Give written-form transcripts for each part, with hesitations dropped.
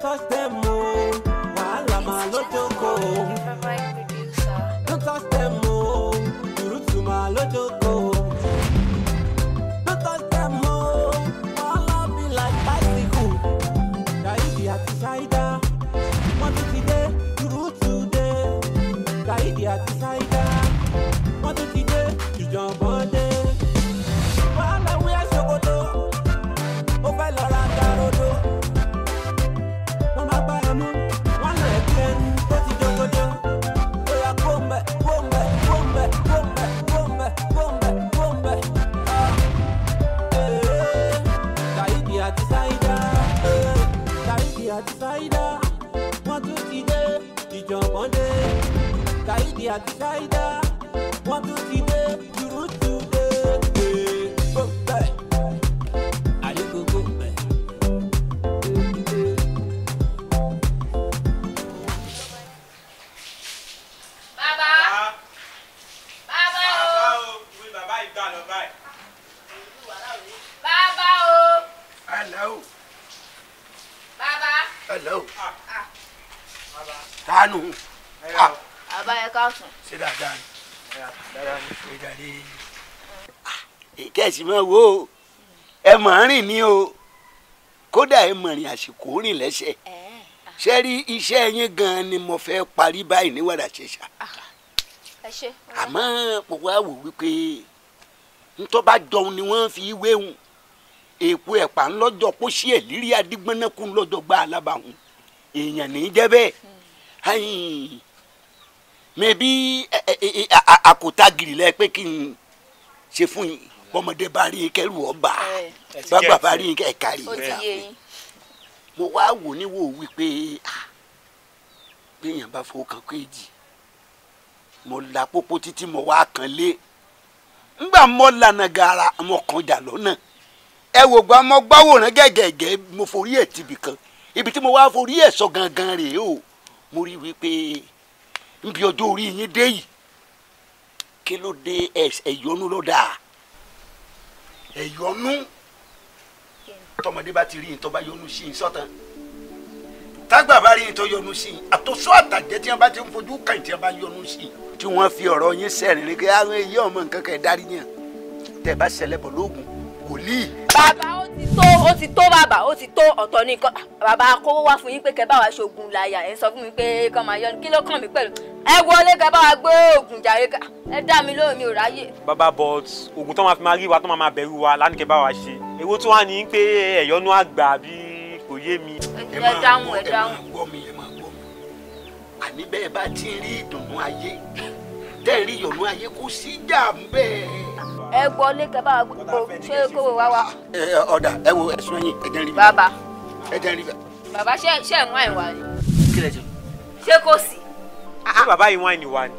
Don't touch them o, wàhálà máa ló jókòó. Don't touch them o, burúkú máa ló jókòó. Don't touch them o, wàhálà be like bicycle. Ṣáìdì àti Ṣáìdá, wọ́n tún ti dé, burúkú dé. Ṣáìdì àti Ṣáìdá, wọ́n tún ti dé, ìjọ̀gbọ́n dé. Wàhálà wíyá ṣòkòtò, ó fẹ́ lọ ra darodo. Wọ́n máa gbá ẹ mú, wọ́n lè bí ẹni tó ti jókòjó. Bóyá kóńbẹ̀, kóńbẹ̀, kóńbẹ̀, kóńbẹ̀, kóńbẹ̀, kóńbẹ̀, kóńbẹ̀. Ṣáìdì àti Ṣáìdá, Ṣáìdì àti Ṣáìdá, wọ́n tún ti dé, ìjọ̀gbọ́n dé. Ṣáìdì àti Ṣáìdá, wọ́n tún ti dé, burúkú dé. Kóńbẹ̀, àyíkó kóńbẹ̀. Bàbá. Bàbá o. Ìwé bàbá ìgbà lọ báyìí. Bàbá o. Hello. Bàbá. Hello. Tánù. Bàbá ẹ káàsán. Ṣé dáadáa ni? Ṣé dáadáa ni? Kẹ́sì máa wo ẹ mọ̀ ń rìn ní o, kódà ẹ mọ̀ rìn àsìkò rìn lẹ́sẹ̀. Ṣé rí iṣẹ́ yín gan-an ni mo fẹ́ parí báyìí ní wàrà ṣẹṣà. Ẹ ṣé. Àmọ́ mo wá wò wípé ntọ́ bá jọun ni wọ́n fi wéhùn. Èpo ẹ̀pà ńlọ́jọ́ kó sí ẹ̀lírí adigbọ́nẹ́kù ńlọ́jọ́ gbá alábàáhùn. Èèyàn ní í jẹ́ bẹ́ẹ̀. Mẹ̀bí àkótá gìrì lẹ pé kí n ṣe fún yín. Bọ́mọdé bá rí kẹ́rù ọba, bàgbà bá rí kẹ́ẹ̀kárí. Ó ti yé yín. Mo wá wò níwò wípé béèyàn bá fowó kan kéèjì, mo la pópó títí mo wá kan lé. Ngbà mo lànà gàrà mo kàn jà lọ́nà. Ẹ wò gba mo gbáwòrán gẹ́gẹ́gẹ́ mo forí ẹ̀ tibì kan. Ibi tí mo wá forí ẹ̀ sọ gangan rèé o. Mo rí wípé nbí ọjọ́ orí yín dé yìí, kí ló dé ẹ̀yọ́nú ló dáa? Ẹ̀yọ́nú tọmọdé bá ti rí yín tó bá yọ́nú sí yín sọ́tàn, tágbà bá rí yín tó yọ́nú sí yín, àtòsó àtàjẹ́ tí wọ́n bá ti ń fojú kàn tí wọ́n bá yọ́nú sí yín, tí wọ́n fi ọ̀rọ̀ yín sẹ́rìn ní kí àwọn èyí ọmọ nǹkan kan darí yàn tẹ̀ bá ṣẹlẹ̀ bọ̀ lóògùn wòlíì. Bàbá ó ti tó, ó ti tó bàbá, ó ti tó ọ̀tọ̀ ní nǹkan. Bàbá kówó wá fún yín pé kẹ́ bá wa ṣoògùn láyà, ẹ sọ fún mi pé kàn máa yọnu, kí ló kàn mí pẹ̀lú? Ẹ wọlé kẹ́ bá wa gbé oògùn jàre, ẹ dá mi lóhùn mi ò ráyè. Bàbá but oògùn tó máa fi máa rí wa tó máa bẹ̀rù wa lánìí kẹ́ bá wa ṣe. Èwo tí wàá ní pé ẹ̀yọ́nú àgbà bí kò yé mi. Ẹ dáhùn, ẹ dáhùn. Ẹ máa gbọ́ mi, ẹ máa gbọ́ mi. Àní bẹ́ẹ̀ bá ti rí ìdùnnú ayé, tẹ́ ẹ rí ìyọ̀nú ayé kò sí jà ń bẹ́ẹ̀. Ẹ wọlé kẹ́ bá wa gbé ṣé kówó wá wá. Ẹ ọ̀dà ẹ wo ẹ̀sùn ẹ̀yìn ẹ jẹ́ n rí bẹ́ẹ̀. Bàbá. Ẹ jẹ́ n rí bẹ́ẹ̀. Bàbá ṣé ẹ̀ ń wá ìwà ni? Kí lẹ ṣe? Ṣé kò sí? Ṣé bàbá yìí wáìnì wa ni?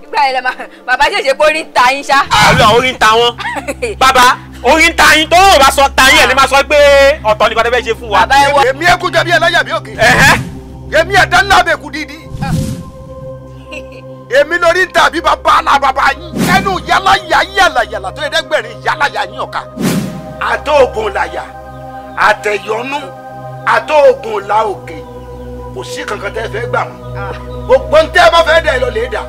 Ìgbà yẹn lẹ máa bàbá ṣèṣe pé orí ń ta yín ṣá. Àlọ́ orí ń ta wọ́n. Bàbá orí ń ta yín tó o bá sọ ta yín ẹ̀ ní máa sọ pé ọ̀tọ̀ nìkan tẹ́ fẹ́ ṣe fún wa. Bàbá ẹ wọ. Èmi ẹkú jẹ bí ẹlẹ́yà bí òkè. Èmi ẹ̀dá ńlá bẹ̀ kú dídí. Èmi lórí ń ta bí bàbá alábàbà yín. Ẹnu yálà yà yàlà yàlà tó ẹ̀ẹ́dẹ́gbẹ̀rin yálà yà yín ọ̀ka. Àtọ̀ògùn làyà, àtẹ̀yọnú, àtọ̀ògùn la òkè. Kò sí kankan tẹ́ fẹ́ gbà mọ́. Gbogbo ń tẹ́ bá fẹ́ dẹ̀ lọ lè dà.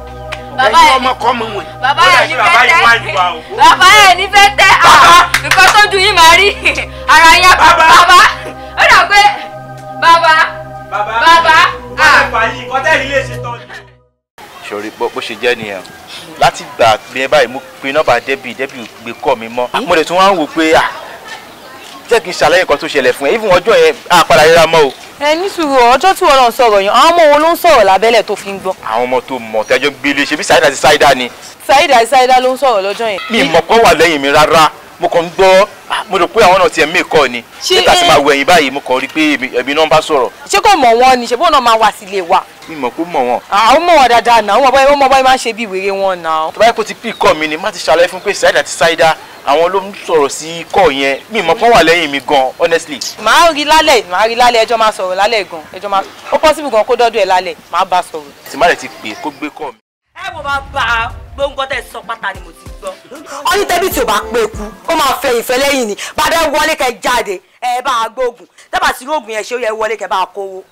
Ẹ̀yin ọmọ kọ́ mọ wọn. Bàbá ẹ̀ ní fẹ́ tẹ́. Bàbá ẹ̀ ní fẹ́ tẹ́. Nǹkan tó ju yín máa rí. Ara yín bàbá. Ó dà pé bàbá. Bàbá. Sori bó ṣe jẹ́ nìyẹn láti gbà gbé báyìí mo pe nọ́mbà Débì, Débì gbé kọ́ mi mọ́. Mo lè tún wá ń wò pé jẹ́ kí n ṣàlàyé nǹkan tó ṣẹlẹ̀ fún ẹ, even ọjọ́ yẹn á padà ríra mọ́ o. Ẹ ní sùúrù, ọjọ́ tí wọ́n náà sọ̀rọ̀ yẹn, àwọn ọmọ wo ló ń sọ̀rọ̀ lábẹ́lẹ̀ tó fi ń gbọ́? Àwọn ọmọ tó mọ̀ tẹ́jọ́ gbélé ṣe bí Saheed àti Saida ni. Saheed àti Saida ló ń sọ̀rọ̀ lọ́jọ́ yẹn. Mi mọ̀ kọ́ wà lẹ́yìn mi rárá, mo kàn ń gbọ́, mo rò pé àwọn náà tiẹ̀ mí kọ́ ni. Nígbà tí màá wọ ẹ̀yìn báyìí mo kàn rí pé èmi náà ń bá sọ̀rọ̀. Ṣé kò mọ̀ wọ́n ni? Ṣé bóun náà máa wá sílé wa? Mi mọ̀ kó mọ̀ wọ́n. Àwọn mọ̀ wọ́n dáadáa náà, wọ́n mọ̀ báyìí máa ń ṣe bí wèrè wọn náà. Tó bá yẹ kó ti pì kọ́ mi ni, má ti ṣàlàyé fún pé Saheed àti Saida àwọn ló ń sọ̀rọ̀ sí kọ́ yẹn, mi mọ̀ kán wà lẹ́yìn mi gan, honestly. Màá rí lálẹ́, màá rí lálẹ́, ẹjọ́ máa sọ̀rọ̀ lálẹ́ gan, ẹjọ́ máa ó possible gan kó dọ́dọ̀ ẹ̀ lálẹ́, màá bá sọ̀rọ̀. Tí má lè ti pè kó gbé kọ́ mi. Ẹ Ẹ wo bàbá gbóngbó tẹ sọ pátá ni mo ti gbọ́. Ọyún tẹ́bí tí o bá pé kú ó máa fẹ́ ìfẹ́ lẹ́yìn ni bàbá ẹ wọlé kẹ jáde ẹ bá a gbóògùn tẹ́bà sí oògùn yẹn ṣé ó yẹ wọlé kẹ bá a kówó.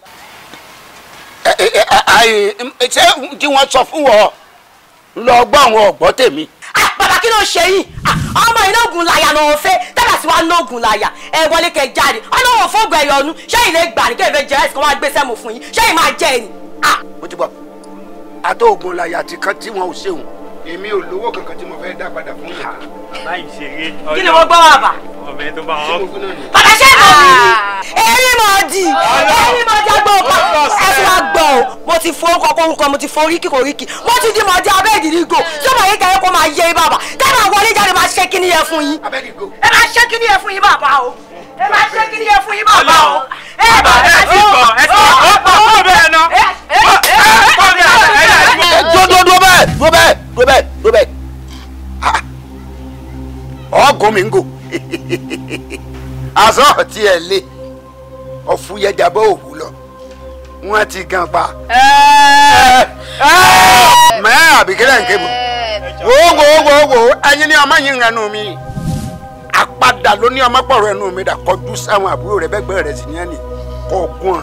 Ṣé tí wọ́n sọ fún wọn lọ gbọ́ àwọn ọ̀gbọ́ tèmi. Bàbá kí ló ṣe yìí? Ọmọ yìí lóògùn láyà lọ́wọ́ fẹ́ tẹ́bà sí wa lóògùn láyà ẹ wọlé kẹ jáde ọlọ́wọ́ fóògùn ẹ̀yọ̀nù ṣé ìlẹ̀ gbà ní kẹfẹ́ jẹ́ ẹ̀sìn kan wá gbé sẹ́mu fún yín ṣé ì máa jẹ́ ẹ̀ ni. Mo ti bọ̀ àtọ́ògùn láyà ti kan tí wọn ò ṣeun èmi ò lówó kankan tí mo fẹ́ dá padà fún yàrá. Bàbá yìí ṣeré. Kí ni wọ́n gbọ́ bàbá? Ọbẹ̀ tó bá wọn. Bàbá ṣé ìmọ̀ mi èyí mọ̀ di èyí mọ̀ di agbó ọ̀pá ẹ ti wá gbọ́ o mo ti fo orúkọ orúkọ mo ti fo oríkì oríkì mo ti di mọ̀ di abẹ́ ìdìrígò tí ó mọ̀ yín kẹ́yẹ́ kó máa yé bàbá tẹ́lẹ̀ wọlé jáde máa ṣe kíní yẹn fún yín. Ẹ máa ṣe kíní yẹn fún yín bàbá o ẹ máa ṣe kíní yẹn fún yín bàbá o. Ẹ bàbá ẹ ti gbọ́ ẹ ti gbọ́ ó bẹ́ẹ̀ ná. Dúró bẹ́ẹ̀ dúró bẹ́ẹ̀ dúró bẹ́ẹ̀ dúró bẹ́ẹ̀ ọgùn mi ń gò aṣọ tí ẹ lé ọ̀fúyẹjàbọ̀ òwú lọ wọ́n ti gan pa. Mẹ́ àbíkílẹ̀ ń kébù wo wo wo wo ẹyin ní ọmọ yìí ń rẹnu mi àpadà ló ní ọmọ pọ̀rọ̀ ẹnu mi dà kọjú sáwọn àbúrò rẹ bẹ́gbẹ́ rẹ sì ní ẹnì kọ̀ọ̀gùn.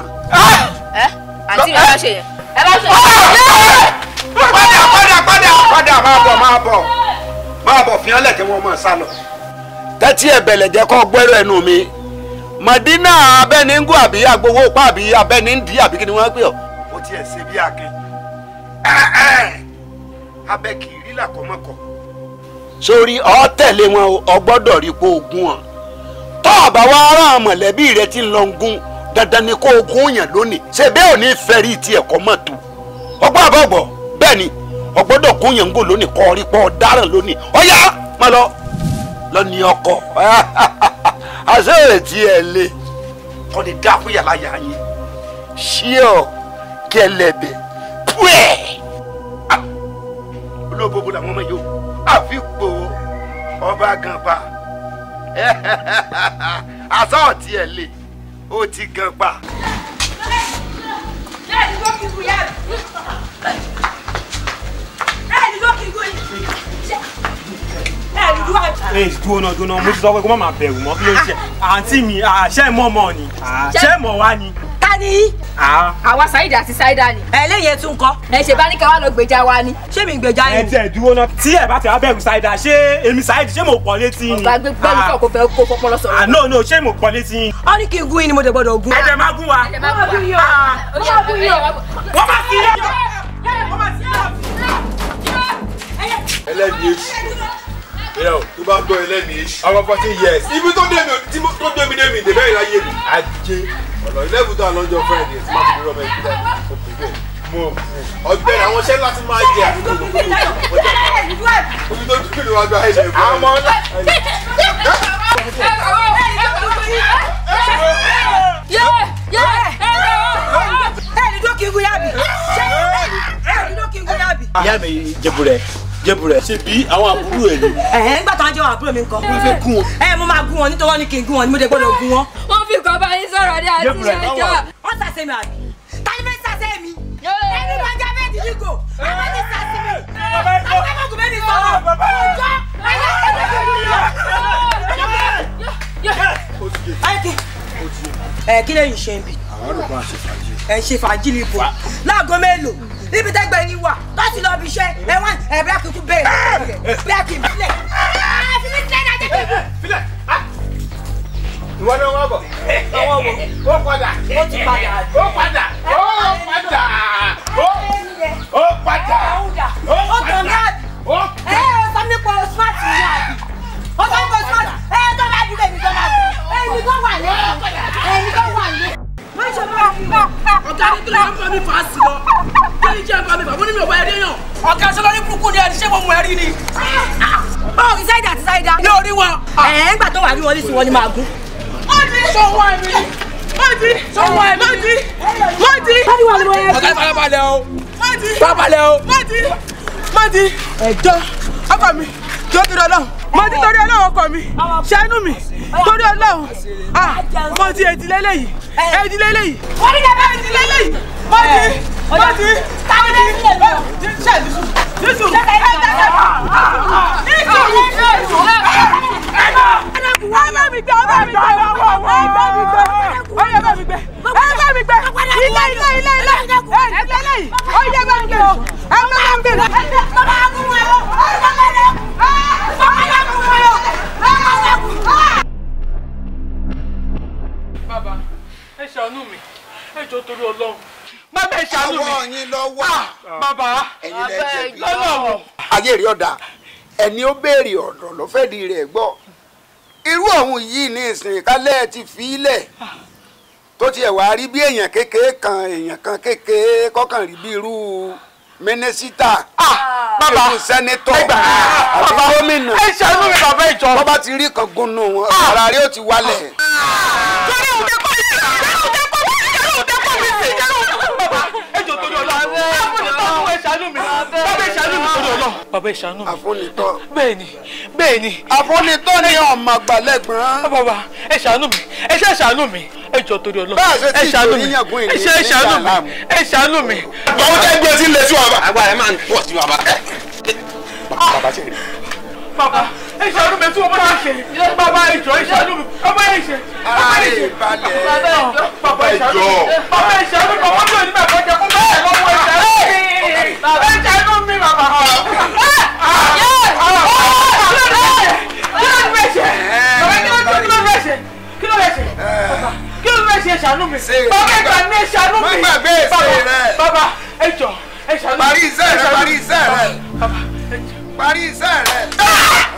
Ẹ àǹtí mi ẹ bá ṣe yẹn ẹ bá ṣe yẹn. Padà padà padà padà máa bọ̀ máa bọ̀ máa bọ̀ fìhàn lẹ̀kẹ́ wọn máa sá lọ. Tẹ́tí ẹ̀bẹ̀lẹ̀ jẹ́ kó gbẹ́rọ ẹnu mi Mọ̀dínà abẹ́ni ń gún àbí agbowó pa àbí abẹ́ni ń di àbí kí ni wọ́n pè ọ́. Ó tiẹ̀ ṣe bí akin abẹ́ kì í rí làkọ́mọ́kọ́. Sórí ọ tẹ̀lé wọn o gbọ́dọ̀ rí pé ogun wọn tọ́ ọ̀bà wa ará mọ̀lẹ́bí rẹ ti ń lọ gún dandan ni kó ogun yàn lónìí ṣe bẹ́ẹ̀ ò ní fẹ́ rí tiẹ̀ kọ́ mọ̀ tó ọgbọ́n àbọ̀gbọ̀ bẹ́ẹ̀ ni ọgbọ́dọ̀ kún yàn ń gò lónìí kọ́ rí pọ́ ọ̀daràn lónìí ọ̀yá má lọ lọ́ni ọkọ̀ àṣẹ ètí ẹ̀ lé kọ́ ni dá fún yàrá yà yín ṣíọ kẹlẹ̀bẹ̀ púẹ̀ olóògbé làwọn ọmọ yìí ó àfi pò ọba gan pa àṣọ ọ̀tí ẹ̀ lé ó ti gan pa. Ẹ dúró náà mo ti sọ pé kó má máa bẹ̀rù mọ́ kí ló ń ṣe àǹtí mi àṣẹ mọ̀ mọ̀ ni àṣẹ mọ̀ wá ni. Ta ni. Àwa Saheed àti Saida ni. Ẹ léyìn tún kọ. Ẹ ṣe bá ní ká wá lọ gbèjà wa ni. Ṣé mi gbèjà yín. Ẹ tiẹ̀ dúró náà tí ẹ bá ti wá bẹ̀rù Saida ṣé èmi Saheed ṣé mo pọ̀ létí ni. Ọ̀gá gbé gbẹ́nu kọ̀ kó fẹ́ kó fọpọlọ sọ̀rọ̀. No no ṣé mo pọ̀ létí ni. Ó ní kí n gún yín ni mo dẹ̀ gbọ́dọ̀ gún. Ẹ jẹ́ máa gún wa. Ẹ máa gún wa. Wọ́n máa sí. Ẹlẹ́ni èṣù tó bá gbọ́ ẹlẹ́ni èṣù ọmọ 14 years ibi tó dé mi tó dé mi dé mi dé bẹ́ẹ̀ láyé mi ajé ọ̀nà ilé-ìbùdó tó àlọ́jọ́ Friday tí má fi mi rọ́ọ̀mọ́ ìpínlẹ̀ ó pè bẹ́ẹ̀ mo ọgbẹ́ni àwọn iṣẹ́ láti máa jẹ àdúgbò omi tó dúró níwájú ayé mi. Àwọn ọ̀la. Ìyá mi jẹ́bùrẹ́ jẹ́bùrẹ́ ṣe bí àwọn àbúrò ẹ̀ ni. Ẹ̀hẹ́ nígbà tó ń jẹ́ àwọn àbúrò mi nǹkan. Wọ́n fẹ́ gún wọn. Ẹ mo máa gún wọn nítorí wọ́n ní kí n gún wọn ni mo dé gbọ́dọ̀ gún wọn. Wọ́n fi kọ́ bá yín sọ̀rọ̀ ní àti ìṣẹ́jọ́. Wọ́n sàṣẹ mi àbí? Ta ni fẹ́ sàṣẹ mi? Ẹni máa jẹ́ bẹ́ẹ̀ dídí gò. Àwọn ti sàṣẹ mi. Àwọn ọmọkùnrin mi sọ̀rọ̀. Ọjọ́ ẹ kí lẹ́yìn ṣe ń bì. Ẹ ṣe fàájì níbo láago mélòó níbi tẹ́gbẹ́ yín wà tó ti lọ bí iṣẹ́ ẹ wá ẹ bí akíkú bẹ́ẹ̀ bí akíkú bílẹ̀. Filẹ̀ ìwọ náà wọ́n bọ̀ ó padà ó ti padà ó padà ó padà ó padà ó tàn mí àbí ẹ ẹ sọ mi pọ̀ smart mi àbí ó sọ mi pọ̀ smart ẹ tó bá dúró èmi tó bá dúró èmi tó wà lé èmi tó wà lé. Ọ̀gá ní kí ló ń bá mi fà á sí lọ kí ni jẹ́ ń bá mi fà mo ní mi ò bá ẹ dé yàn ọ̀gá ṣọlá ní burúkú ni ẹni ṣé mo mú ẹ rí ni. Báwo ni Saida àti Saida. Yóò rí wọn. Ẹ̀ ń gbà tó wà rí wọn ní sí wọn ni máa gún. Sọ̀wọ́ ẹ̀mí sọ̀wọ́ ẹ̀mí mọ́tì. Ọ̀gá farabalẹ̀ o farabalẹ̀ o mọ́tì ẹ̀jọ́ ọkọ mi jọ́ torí Ọlọ́run mọ́tì torí Ọlọ́run ọkọ mi ṣàánú mi torí Ọlọ́run mọ́tì èdè lélẹ́yìí èdè lélẹ́yìí èdè lélẹ́yìí mọ́tì mọ́tì mọ́tì ṣáà Bàbá, ẹ ṣàánú mi, ẹ jọ̀ọ́ torí Ọlọ́run. Bàbá ẹ ṣàánú mi. Ọwọ́ yín lọ wà. Bàbá, ẹ̀yin lẹ jẹ̀bi. Lọ́nà. Ayé rí ọ̀dà, ẹni ó béèrè ọ̀dọ̀ ló fẹ́ di rẹ̀ gbọ́. Irú ọ̀hún yìí ní ìsìn kálẹ̀ ti fi í lẹ̀. Tó tiẹ̀ wá rí bí èèyàn kékeré kan, èèyàn kan kékeré kọ́kàn rí bí irú mínísítà. Bàbá, irú sẹ́nítọ̀, àbí gómìnà. Ẹ ṣàánú mi bàbá ẹ jọ̀ọ́. Bọ́bá ti rí kan gúnnú wọn, ara rí ó ti wálẹ̀. Bàbá ẹ ṣàánú mi. Àfúnitọ́. Bẹ́ẹ̀ni, bẹ́ẹ̀ni. Àfúnitọ́ ni ọmọ àgbàlẹ́gbọ̀n. Bàbá ẹ ṣàánú mi, ẹ ṣe ṣàánú mi, ẹ jọ̀ọ́ torí Ọlọ́run. Bá a ṣe tí ìjọ yíyàngún ìní ẹ ṣe ṣàánú mi, ẹ ṣàánú mi. Báwo jẹ́ gbé tí ń lé sí wa bá? Agbára ẹ máa ń pọ̀ sí wa bá. Bàbá ṣe rí. Bàbá ẹ ṣàánú mi tí wọ́n bá ṣe. Bàbá ẹ jọ̀ọ́ ẹ ṣàánú mi. Bàbá ẹ ṣe. Bàbá ẹ ṣe. Bàbá ẹ ṣàánú mi. Bàbá ẹ ṣàánú mi. Bàbá mi ò ní bàbá jẹ kó bẹ́ẹ̀ lọ́wọ́ ẹ ṣàánú mi. Ẹ ṣàánú mi bàbá. Kí ló fẹ́ ṣe? Ṣàánú mi. Bàbá ẹ gbà mí, ẹ ṣàánú mi. Má gbàgbé èsè rẹ. Bàbá ẹ jọ̀ọ́ ẹ ṣàánú mi. Parí iṣẹ́ rẹ, parí iṣẹ́ rẹ. Parí iṣẹ́ rẹ.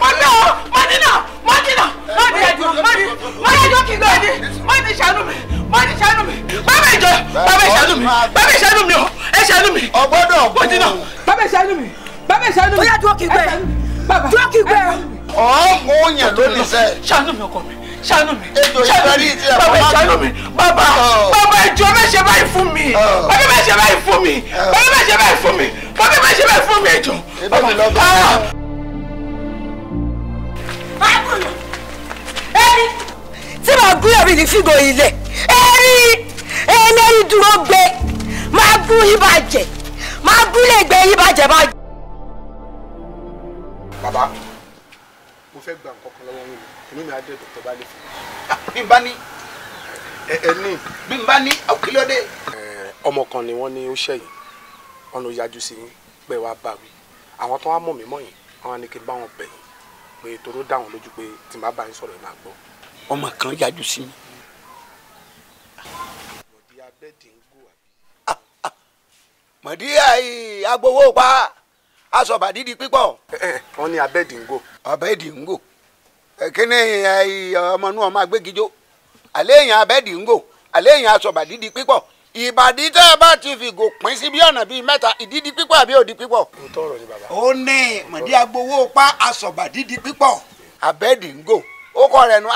Mọ́dínà, Mọ́dínà, Mọ́dínà, Mọ́dínà, Mọ́dínà kí gbọ́ ẹni, Mọ́dínà ṣàánú mi, Mọ́dínà ṣàánú mi. Bàbá ẹ jọ̀ọ́, bàbá ẹ ṣàánú mi, bàbá ẹ ṣàánú mi o, ẹ ṣàánú mi. Ọgbọ́dọ̀ Mọ́dínà, bàbá ẹ ṣàánú mi, bàbá ẹ ṣàánú mi. Ó yá dúró kí gbẹ, dúró kí gbẹ. Ọ̀ọ́kùn yẹn ló ní sẹ́. Ṣàánú mi ọkọ mi, ṣàánú mi, ṣàánú mi, bàbá ẹ ṣàánú mi, bàbá, bàbá ẹ jọ̀ọ́ má ṣe báyìí fún mi, bàbá má ṣe báyìí fún mi, bàbá má ṣe báyìí fún mi, bàbá má ṣe báyìí fún mi ẹ jọ̀ọ́. Ẹni tí màá gún ẹ̀rí ní fígò ilẹ̀, ẹ̀rí ẹlẹ́rìí dúró gbé, máa gún yín bàjẹ́, máa gún lè gbé yín bàjẹ́ bàjẹ́. Bàbá, mo fẹ́ gba nǹkan kan lọ́wọ́ yín ni, inú mi á dẹ̀ dọ̀tọ̀ bá lè fún mi. Bí n bá ní. Ẹ ní. Bí n bá ní, kílódé. Ọmọ kan ni wọ́n ní ó ṣẹ̀yìn, wọ́n ló yájú sí yín pé wàá bá wí. Àwọn tó wá mọ̀ mí mọ̀ yín, wọ́n á ní kí n bá wọn bẹ̀ yín pé toró dá wọn lójú pé tí n bá bá yín sọ̀rọ̀ ẹ máa gbọ́. Ọmọ kan yájú sí mi. Mọ̀dí abẹ́díngò àbí. Mọ̀dí agbowó pa aṣọ bàdídì pípọ̀. Wọ́n ní abẹ́díngò. Abẹ́díngò. Kíni ọmọ inú ọmọ agbégijó? Àlẹ́ èèyàn abẹ́díngò, àlẹ́ èèyàn aṣọ bàdídì pípọ̀. Ìbàdí tẹ́ ẹ bá ti fìgò pín sí bí ọ̀nà bíi mẹ́ta, ìdídí pípọ̀ àbí òdì pípọ̀. Òótọ́ ọ̀rọ̀ ni bàbá. Ó ní mọ̀dí agbowó pa aṣọ bàdídì pípọ̀. Abẹ́díngò. Ó kọ rẹ̀ nu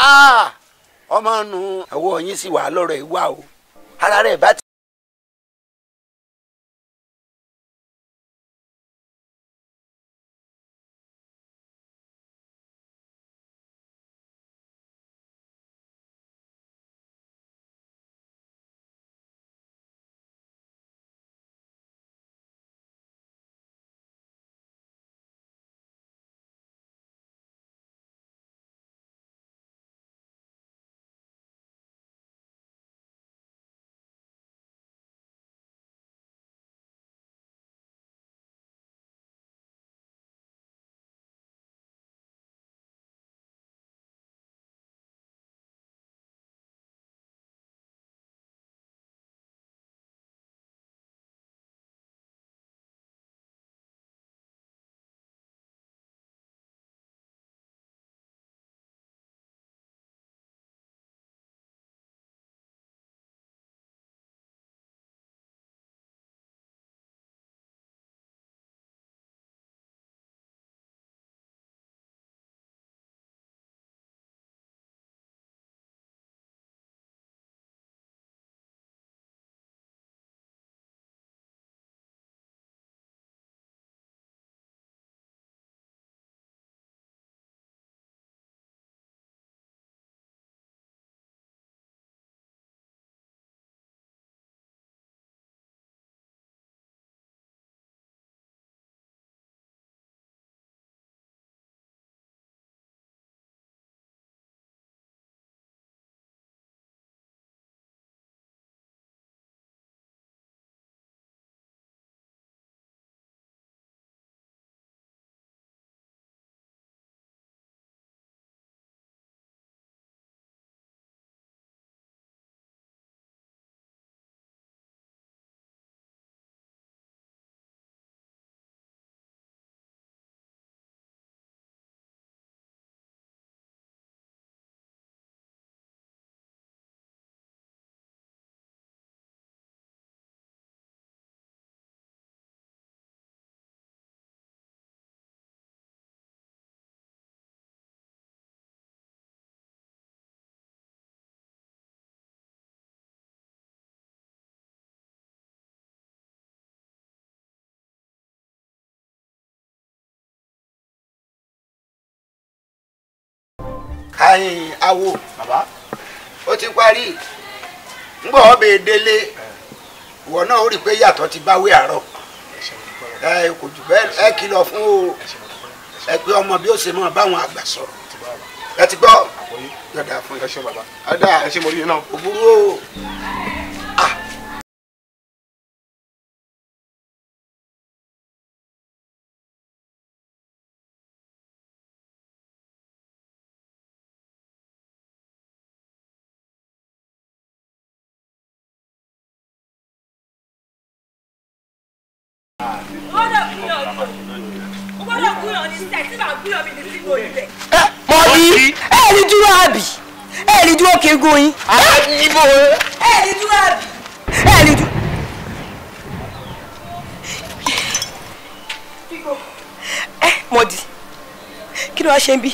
ọmọ nu ọwọ́ yín sì wà lọ́rọ̀ ìwà o. Ara rẹ̀ bá ti. Ayin awo bàbá ó ti parí ngbọ́ ọbẹ̀ délé ìwọ náà ó rí i pé yàtọ̀ ti báwé àárọ̀ ẹ kò jù bẹ́ẹ̀ ẹ kìlọ̀ fún o ẹ pé ọmọ bí ó ṣe máa báwọn àgbà sọ̀rọ̀ ẹ ti gbọ́ yọ̀dà fún ẹ ṣé bàbá ọ̀dà ẹ ṣé mo rí iná. Òbúrú o. Mọ̀dí ẹ ní dúró àbí ẹ ní dúró kí n gún yín. Ẹ ní dúró àbí ẹ ní dúró. Ẹ Mọ̀dí kí ló wá ṣe ń bí.